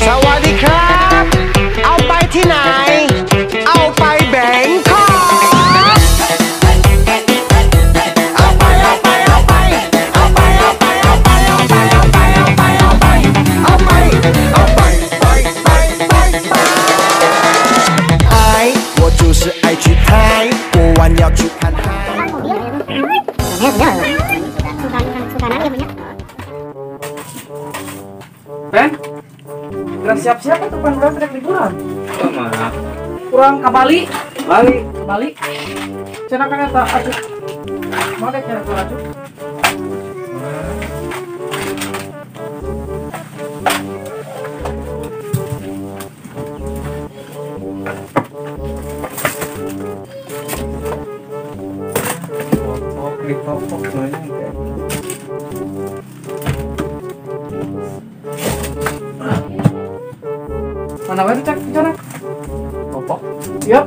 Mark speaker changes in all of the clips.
Speaker 1: Sawadee krap. เอาไปที่ไหนเอาไปแบงคอกเอาไปเอาไปเอาไปเอาไปเอาไปเอาไปเอาไปเอาไปเอาไปเอาไปเอาไปเอาไปไปไปไปไป爱我就是爱去泰国玩要去看海。
Speaker 2: Ben, udah siap-siap tuh pan urang rek liburan.
Speaker 3: Kemana?
Speaker 2: Kurang ke Bali.
Speaker 3: Bali.
Speaker 2: Bali. Cenah kan eta atuh. Mau dek cenah atuh.
Speaker 3: Di toko banyak.
Speaker 2: Mana wae cek cara?
Speaker 3: Popok.
Speaker 2: Yap.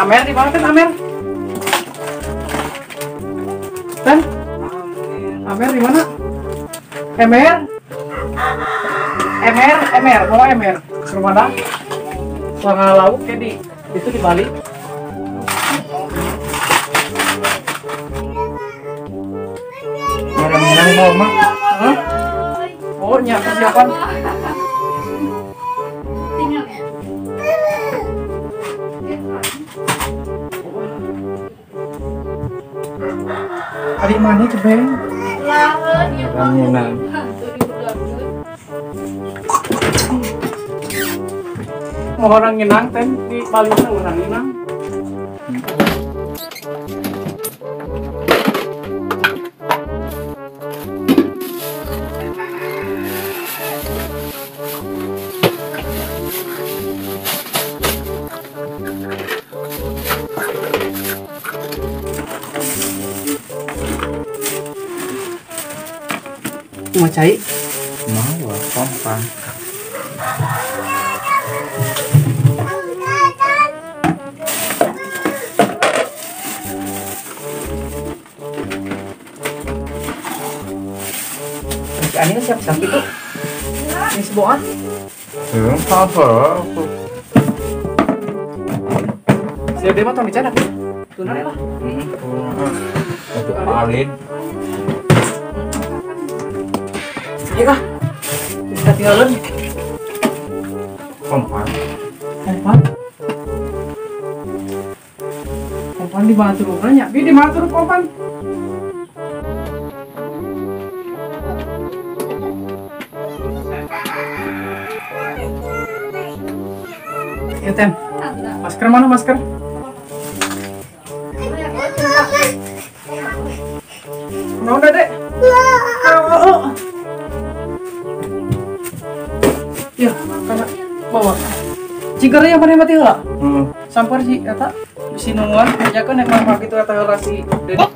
Speaker 2: Amer di mana kan Amer? Tan? Amer di mana? Emer? Emer, Emer, mau Emer. Ke mana? Selama lauk kayak di itu di Bali.
Speaker 3: Orang mau mah?
Speaker 2: Hah? Oh, nya persiapan. Adik mana cebeng? Mau orang nginang ten di Bali mah orang nginang. Mau cai?
Speaker 3: Mau kompan.
Speaker 2: Ani siap-siap itu. Ini sebuah.
Speaker 3: Apa?
Speaker 2: Siap dia mah tong dicadak. Tunar lah.
Speaker 3: Untuk alin.
Speaker 2: Iya kah? Kita tinggalin.
Speaker 3: Kompan.
Speaker 2: Kompan. Kompan di mana tuh nanya? Bi di mana tuh kompan? Ya Ten, masker mana masker? Mau udah dek? Oh. Ya, karena bawa. Cigarnya yang mana mati lah? Sampar sih, eta bisi nungguan, kerjakan yang mana gitu eta heula si Dede.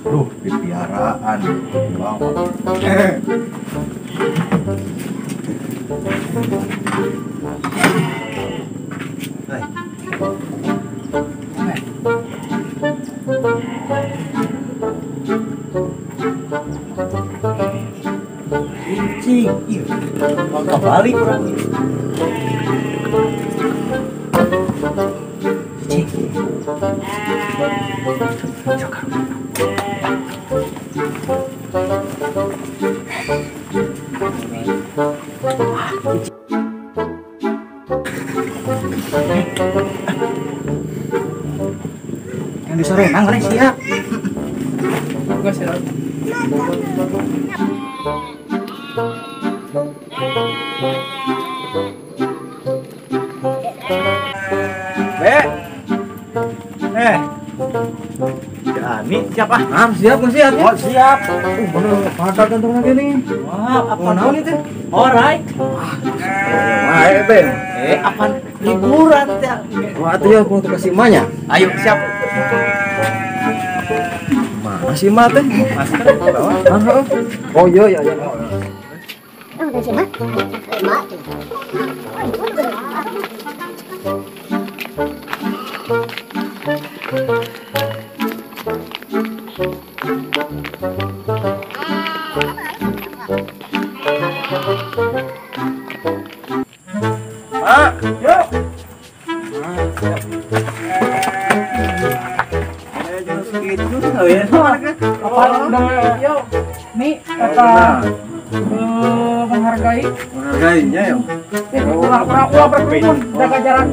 Speaker 3: Duh, pipiaraan banget. Cing, iya, mau ke Bali kurang. Cing.
Speaker 2: Yang disuruh nang rek siap. Geus ya.
Speaker 3: Be. Jani siap ah?
Speaker 2: Ah, siap, siap.
Speaker 3: Oh, siap.
Speaker 2: Bener padat kantongna gini.
Speaker 3: Wah,
Speaker 2: apa naon itu?
Speaker 3: Alright.
Speaker 2: Wah, Ben.
Speaker 3: Apa liburan teh?
Speaker 2: Wah, atuh ya kudu kasih emaknya.
Speaker 3: Ayo, siap.
Speaker 2: Mana sih emak teh?
Speaker 3: Masker di bawah.
Speaker 2: Oh, iya iya iya.
Speaker 3: Pak, yuk.
Speaker 2: Yuk, nih kata menghargai.
Speaker 3: Menghargainya ya.
Speaker 2: Ulah berkerumun, jaga jarak.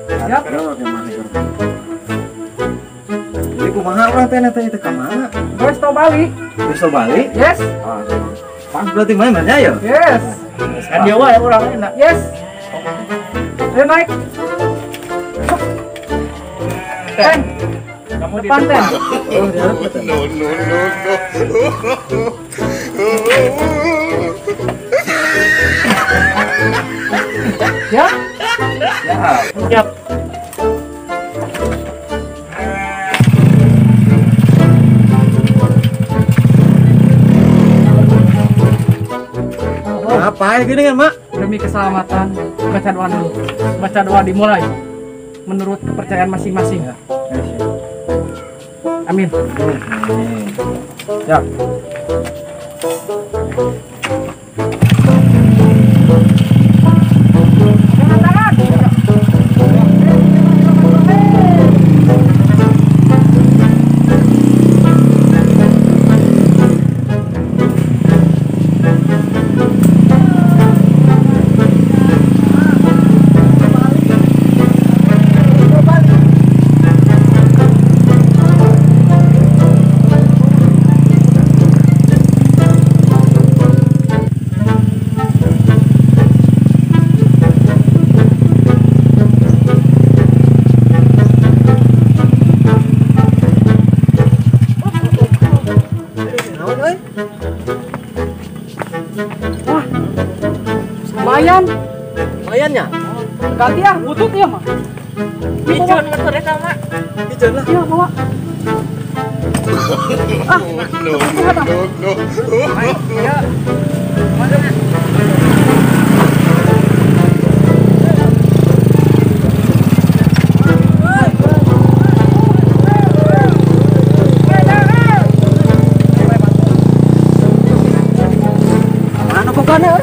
Speaker 2: Siap.
Speaker 3: Jadi kumaha urang teh teh teh ka mana?
Speaker 2: Resto Bali.
Speaker 3: Resto Bali?
Speaker 2: Yes.
Speaker 3: Pas berarti main mana ya?
Speaker 2: Yes.
Speaker 3: Kan dia wae urang enak.
Speaker 2: Yes. Ayo naik. Ten.
Speaker 3: Kamu di
Speaker 2: depan ten.
Speaker 1: No no no no.
Speaker 2: Ya?
Speaker 3: Siap. Apa gini kan, Mak?
Speaker 2: Demi keselamatan, baca doa dulu. Baca doa dimulai menurut kepercayaan masing-masing. Amin.
Speaker 3: Ya.
Speaker 2: Wah, lumayan.
Speaker 3: Lumayannya?
Speaker 2: Ganti ah, butut ya mah.
Speaker 3: Pijon motornya sama. Pijon lah.
Speaker 2: Iya, bawa. Ah,
Speaker 1: no no no.
Speaker 2: Ya.
Speaker 3: Mana bukannya?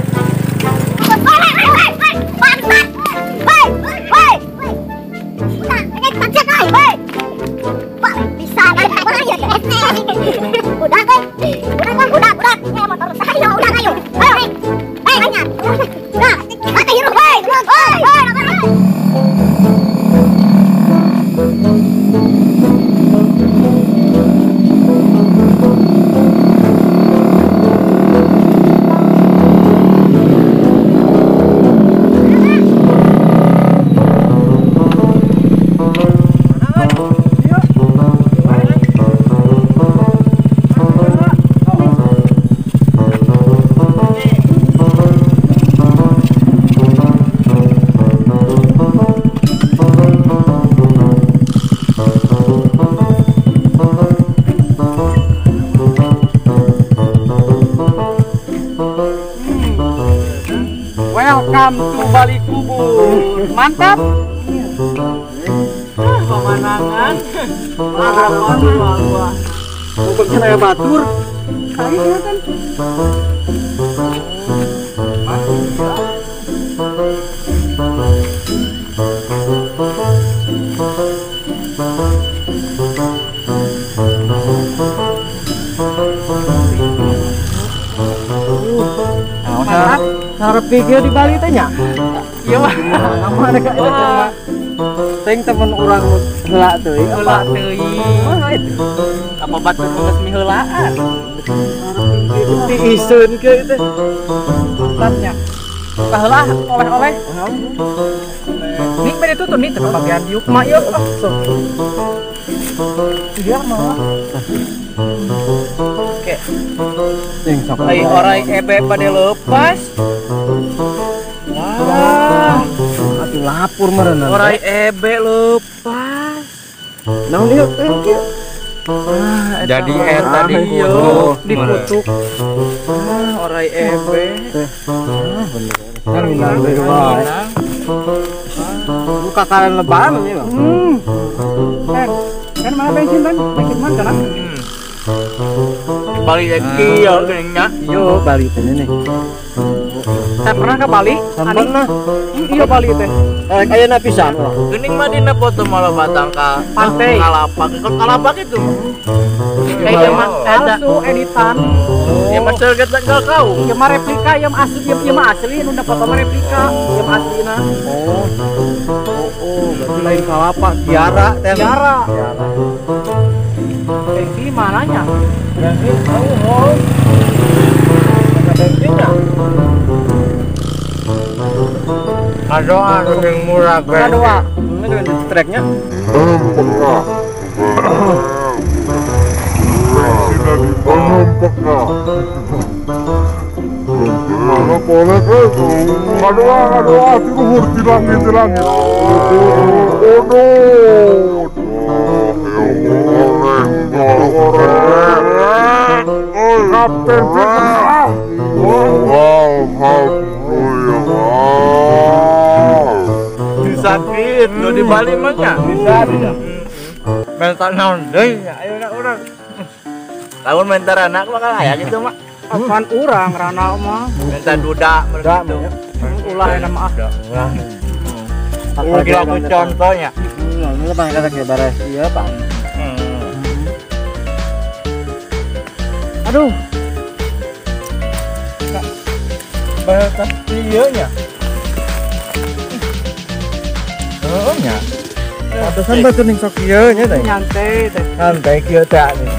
Speaker 2: Welcome to Bali Kubur. Mantap.
Speaker 4: Pemandangan. Wah.
Speaker 2: Pokoknya kayak batur. Saya kan.
Speaker 1: Sepi kieu di Bali teh nya.
Speaker 2: Iya mah.
Speaker 1: Nama mereka eta mah. Teng temen urang heula teuing.
Speaker 2: Heula teuing. Apa batur geus miheulaan.
Speaker 1: Ti iseun kieu teh.
Speaker 2: Mantapnya. Tah heula oleh-oleh. Nih bade tutur nih teh bagian diuk mah ieu. Sok. Iya mah. Oke.
Speaker 1: Ting sok.
Speaker 2: Ai orai ebe bade leupas. Wah,
Speaker 1: atuh lapur meureun.
Speaker 2: Orai ebe leupas.
Speaker 1: Naon ieu teh kieu?
Speaker 4: Jadi eta dikutuk,
Speaker 2: dikutuk. Ah, orai ebe.
Speaker 1: Ah, bener. Kan minang deui wae. Buka karen lebaran ieu, Bang.
Speaker 2: Kan mana bensin kan? Bensin mana kan? Bali lagi ya geuning nya.
Speaker 1: Yo, Bali teh nih.
Speaker 2: Saya pernah ke Bali?
Speaker 1: Pernah.
Speaker 2: Iya Bali teh.
Speaker 1: Ayeuna pisan urang.
Speaker 3: Geuning mah dina foto malah batang ka
Speaker 2: pantai.
Speaker 3: Kalapak. Kan kalapak itu.
Speaker 2: Kayak mah palsu editan.
Speaker 3: Ya mah target tanggal kau.
Speaker 2: Ya mah replika, ya mah asli, ya mah asli nu foto mah replika, ya mah aslina.
Speaker 1: Oh. Oh, berarti lain kalapak, tiara teh.
Speaker 2: Tiara. Bensin mananya?
Speaker 1: Bensin tahu, oh. Ada bensinnya.
Speaker 4: Adoa yang murah bensin.
Speaker 2: Adoa.
Speaker 1: Ini dengan treknya.
Speaker 5: Mana boleh ke? Adoa, adoa, tidur tilangin, tilangin.
Speaker 3: Sakit, lo di Bali mah nya.
Speaker 1: Bisa, bisa.
Speaker 3: Mental naon deui nya ayeuna urang. Lamun mental anak bakal aya gitu mah.
Speaker 2: Apaan urang rana mah?
Speaker 3: Mental duda mereka gitu.
Speaker 2: Ulah eta mah.
Speaker 3: Ulah. Ulah aku contohnya.
Speaker 1: Ini mah kata ge bares ieu, Pak.
Speaker 2: Aduh.
Speaker 3: Bahasa ieu nya. Oh nya.
Speaker 1: Pantesan batur ning sok ieu nya teh.
Speaker 2: Nyantai teh.
Speaker 1: Nyantai kieu teh nih.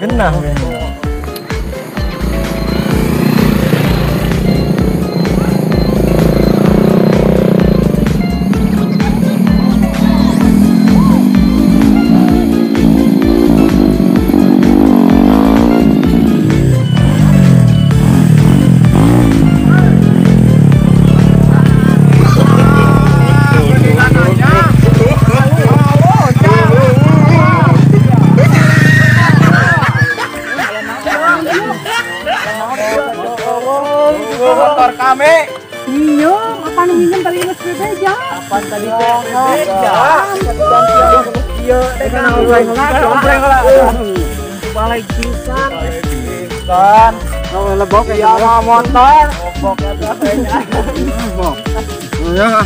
Speaker 1: Genah we.
Speaker 3: Motor kami.
Speaker 2: Minjem, apa nu minjem tadi geus bebeja?
Speaker 3: Apaan tadi teh bebeja?
Speaker 2: Ieu teh lah. Balai pisan.
Speaker 3: Pisan.
Speaker 1: Nu lebok
Speaker 3: ya motor. Lebok eta teh.
Speaker 1: Ya.
Speaker 3: Nah.